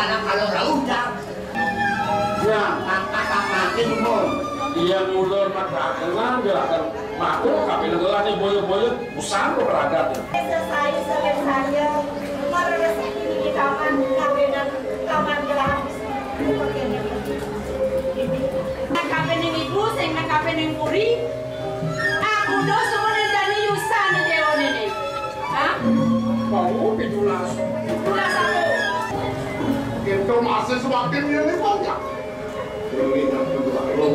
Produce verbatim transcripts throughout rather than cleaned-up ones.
Anak kalau rauh dah. Ya, mata tak mati umum. Iya, mula mat ragenan, ya, kan. Matu, tapi ngelah nih, boyo-boyo, usah lo keragat, ya. Saya, saya, saya, saya, rezeki di taman, kawinan taman gelah. Nang kabeh ning ibu, sing nang kabeh ning puri. Aku do suwune jani yusan dewa nene. Hah? Mau pitulas. Pitulas aku. Kita masih semakin yang ini banyak. Ini yang kedua, lo.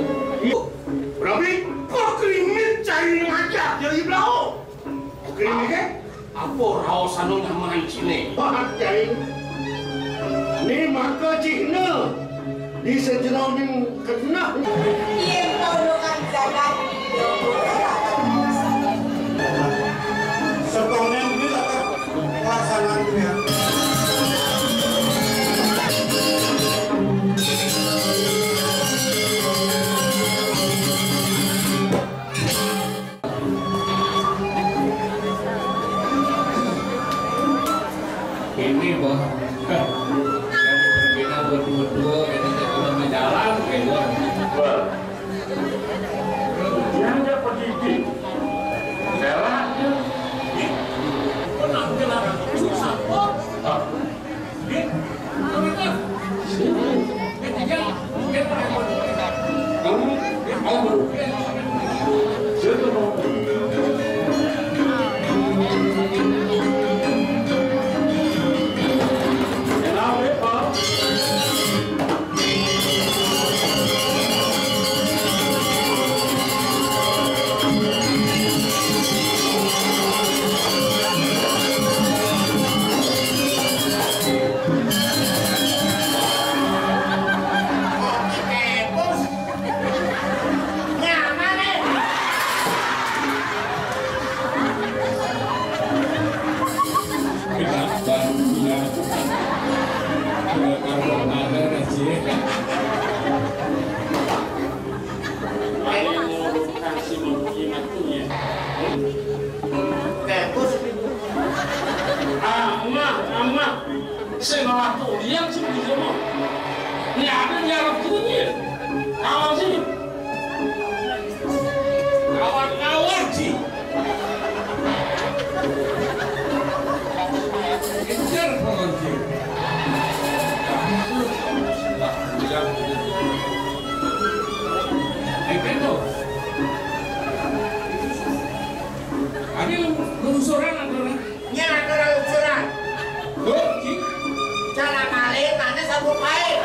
Berarti kok krimit cari ngajar jadi blau. Oke, ini ke? Apa raos anu nyaman cine? Wah, cai. Ni maka cihna di sajeroning keneh. Yen kawula kang jagat, ya ora. Sekonen kuwi lakar pelaksanaan kuwi ya. Ini, Bos. Kan berbeda berdua-dua, kita tidak bisa menjalan, gitu. Wah. Dia aja pendidik. Bela dia. Ih, kok nampil anak susah, Bos? Ah. Amah, amah. Sing ora tulian sing bisa mah. Ini ada nyarap dunia. Kawan sih. Kawan-kawan sih. Kejar kawan sih. Ayo, lungsuran atau ora? Nyata ora lungsuran. Lho, iki. Jalan malih, tane sabuk bae.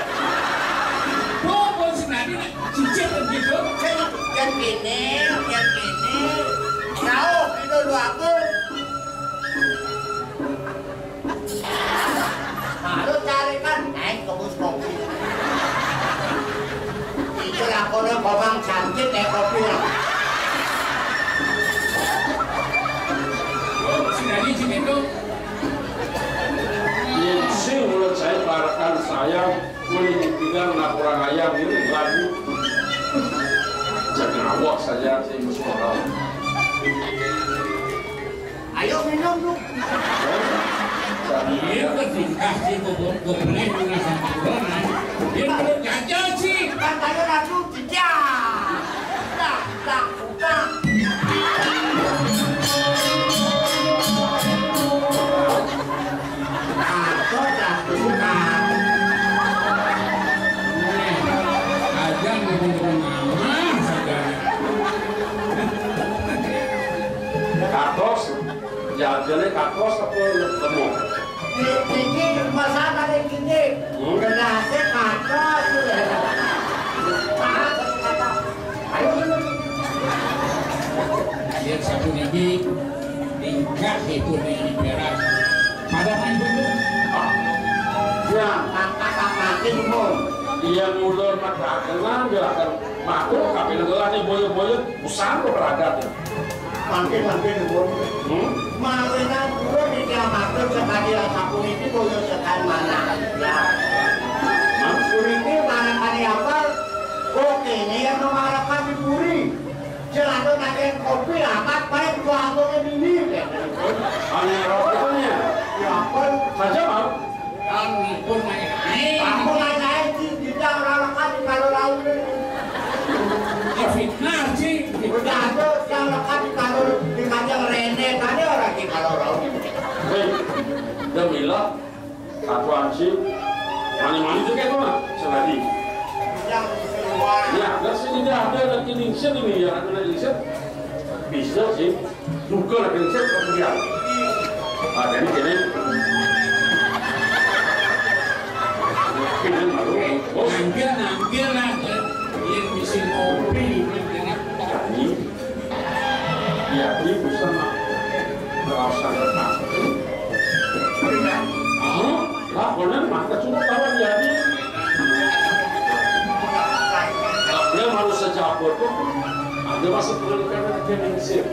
Kok pun senadi nek cicit gitu? Sing yen kene, yen kene. Jauh itu lho aku. Baru carikan, naik ke bus kopi. Itu lakonnya Komang cantik kayak kopi lah. Oh, si Dani sini tuh. Ini sih menurut saya barakan saya boleh dibilang nggak kurang ayam ini lagi. Jangan awak saja sih musuh orang. Ayo minum, Nuk. Iya, ketika si Bobo, Bobo ini sama orang, dia perlu jajan sih. Kan saya ratu tidak. Nah, nah, buka. Atau tak buka. Nih, aja ngomong-ngomong mama saja. Katos. Jajane katos apa lemo? Iki masalah ning kene. Hmm? Gelasé katos. Ayo, ayo. Yen sapuniki tingkah ibu ning perak. Pada main dulu. Ah. Ya, tak mati umur. Iya, mulur mat dagangan, ya, kan. Mabuk, kabeh ngelah ning boyo-boyo, usah kok ragat, ya. Mangke, mangke, nuwun. Hmm? Mawinan kula niki amarga sekali sapuniki kaya sekali manah. Ya. Mas? Puniki manakane apal, kok kene yang mengharapkan di puri. Jelano nangen kopi amat baik dua angkone mini. Aneh rasanya. Ya ampun. Saja mau. Kan pun naik-naik. Satu ansi, mani-mani itu kayak mana? Seladi. Ya, nggak sih, ini ada, ada kiningsir ini ya, ada kiningsir. Bisa sih. Buka lah kiningsir, kemudian. Ah, jadi gini. Ini baru, oh, hampir, hampir lah, ya. Ini bisa kopi, ini. Jadi, ya, ini bisa mah. Terasa. Ah, lah, konon mah, cuma kawan jadi. Dia baru saja apa tuh? Ada masuk pendidikan, dia mengsir.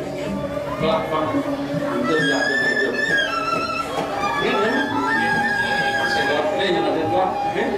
Kelak, Bang. Nanti dia ada kerja. Ini, ya. Saya buat, eh, yang ada buat, eh.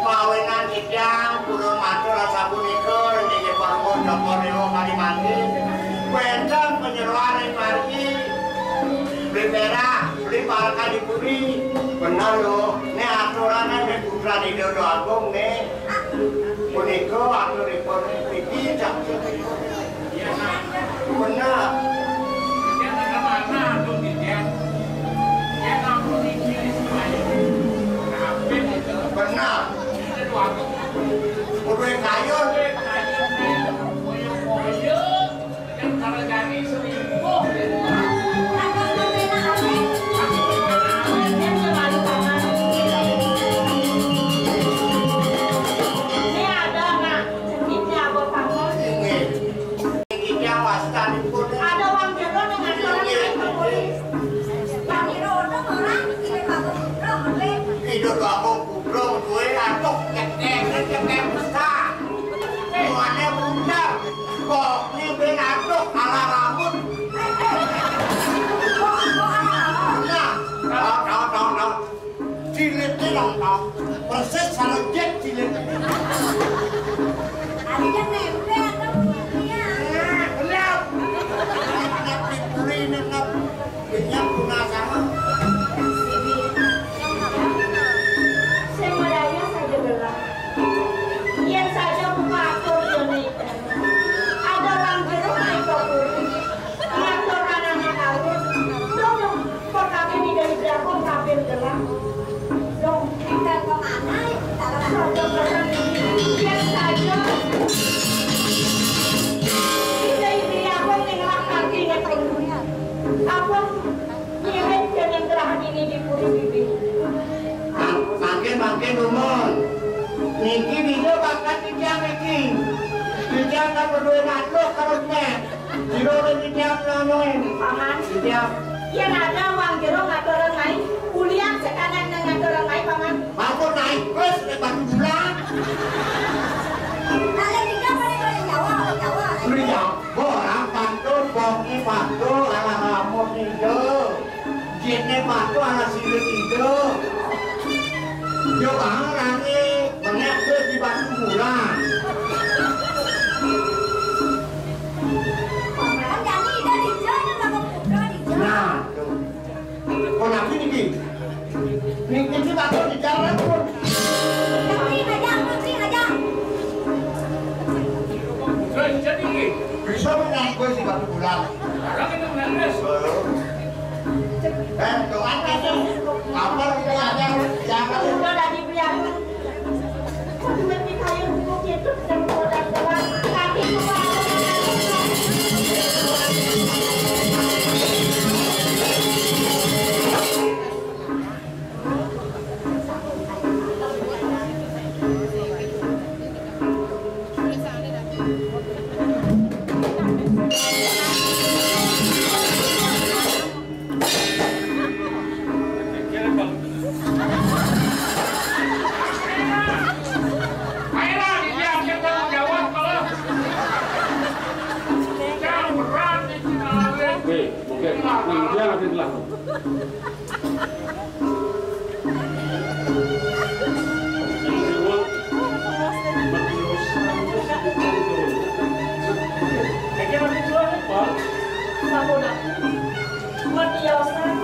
Mawinan titiang kula matur asapunika ring Parama Jaka Dewa Kalimantan. Wénten panyeroan ring margi, beli perak, beli palkan di puri. Bener lho, né aturané né putra Ida Agung né. Punika aturipun niki cak. Bener. Bener. Kudu kayun. Ada uang jero ning ngatur. Hidup aku kublong duwe atuk cetek cetek besar. Muane bundar. Kok ni ben atuk ala rambut. Nah, tau, tau, tau, tau. Jilite lho, tau. Persis karo jit jilite. Ada yang nempel atau iya? Nah, gelap. Nang dipuri nang Minyak guna sama. Sing meraya saja gelah. Yen saja kumatur yen ada orang jero naik ke puri. Matur kanane kawin. Dong, kok kami dari belakang kabel gelah. Dong, tinggal ke mana? Saja gelah. Yen saja. Tidak ibu aku tinggal kaki ngetreng. Apa? Ngiring dening Rahadini di puri bibi. Mangke, mangke, dumun. Niki bisa bakat titiang niki. Titiang kan berduwe makhluk karo nek. Jero titiang nanu. Paman. Titiang. Yen ada wong jero ngatur mai, ulian sekanan nang ngatur mai, Paman. Mampun naik bus nek Batu Bulan. Kalian tiga pada orang Jawa, orang Jawa. Orang Jawa. Ora pantun, bongi pantun, ala rambut ijo. Jine pantun, ala silit ijo. Yo, ah, rangi, banyak tuh di Batu Bulan. Kan kami tidak dijawab, Pak Putra dijawab. Nah, tuh. Kok lagi niki? Niki sih bakal di jalan pun. Tapi aja, tapi aja. Terus jadi ini. Bisa menang gue sih Batu Bulan. Orang itu menang, Mas. Eh, doakan tuh. Apa itu ada? Jangan. Udah dari biar. Oke, mungkin. Nah, dia nanti telah. Sampun aku. Buat tiosan.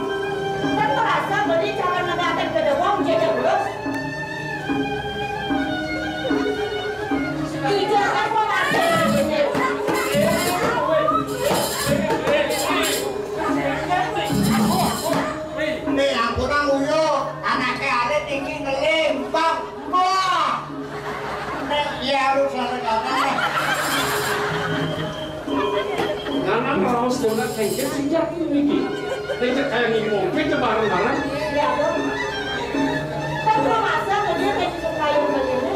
Kan merasa beli calon negatif ke dewang jadi terus. Tidak apa-apa. Nih, ampun, nguyuh. Anake alit iki ngeling, Bang. Wah. Nek iya harus ada kata. Nana raos donat lengket sejak ini iki. Lengket kaya ngimongke bareng-bareng. Ya, Bang. Kan gua masa gede kayak cukup kayu begini.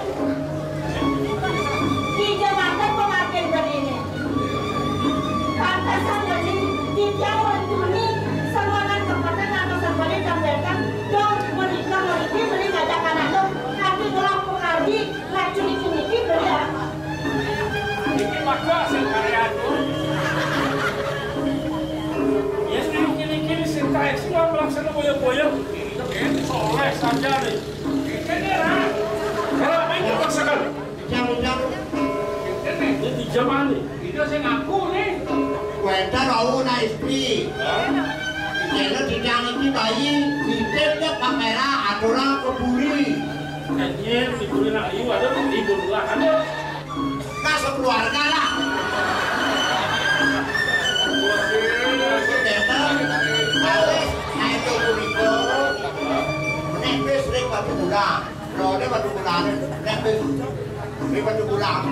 Ija mantep pemakin begini. Pantesan gede, titiang wantuni, semuanan kekuatan atau sembali tampilkan, dong menikah meriki beli ngajakan atau nanti ngelap pengardi, ngacuni-cuni gitu ya. Iki makhluk asing karya tuh. Ya, sing kini-kini sing kaek sing nggak melaksana boyong-boyong. Sanjane. Kene ra. Ora main paksakan. Jam-jam. Kene. Ini di zaman nih. Itu sing aku nih. Wénten wau nak istri. Hah? Kene didang iki bayi, nitip ke kamera, aturan keburi. Kayaknya keburi nak ayu ada di dulu ada. Nah, sekeluarga lah. Kene, wis, ayo punika. Nek wis ring Batu Bulan. Lho, nek Batu Bulan. Nek wis ring Batu Bulan.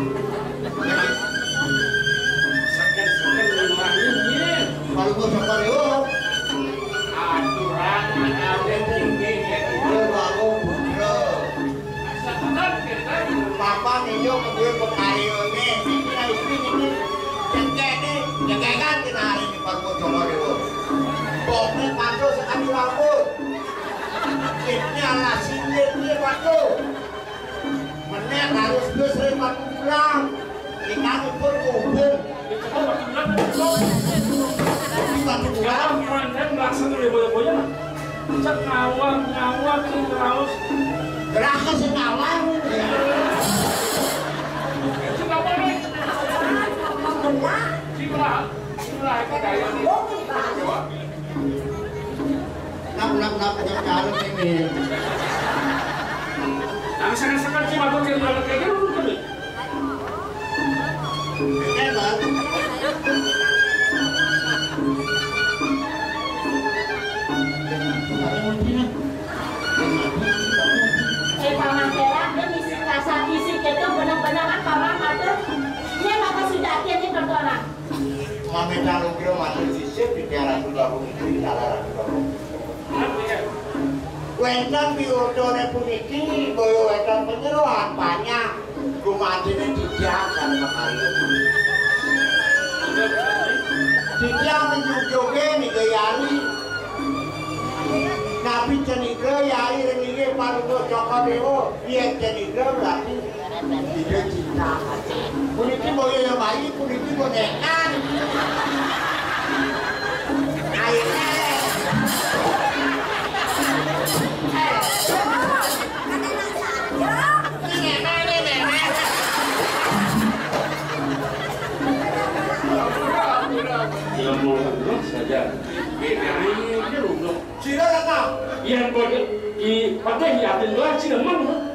Seker-seker ngurangin, nggih. Baru gua seker, yo. Aturan ada tinggi, ya. Lho, aku putra. Papa ninjo kudu pengayune, iki lha iki iki cengkene, cengkekan kena hari ini Pak Bojo Dewa. Pokoknya patuh sekali rambut. Ini ala silit dia patuh. Meneh harus terus repot pulang. Kita pun kubur. Tapi Batu Bulan. Sekarang Mandan merasa lebih banyak-banyak. Cek ngawang, ngawang, cek raus. Gerah ke sing ngawang. Cek apa nih? Cek lah, cek lah, itu kayak nih. Nap, nap, nap, nap, nap, ini. Nah, misalkan, misalkan, cuma tuh kayak, kayak gitu, tuh, tuh. Eh, Paman Tera, dia misi kasar fisik itu benar-benar kan Paman matur. Dia maka sudah dia ini pertolongan. Mamita Nugroho matur sisip di daerah Sudabung itu, di daerah Sudabung. Wénten piwucane puniki, boyo wénten penyeroan banyak. Gumatine titiang sane makarya. Titiang menjungjuge nika yari. Nabi ceninggal yari ring inggih Palungguh Cokor Dewa. Yen ceninggal berarti tidak cinta. Puniki boyo ya bayi, puniki bonekan. Ayo. Ilmu saja. Ini dia. Sira datang. Yang kau di pakai yakin lah, sira mang.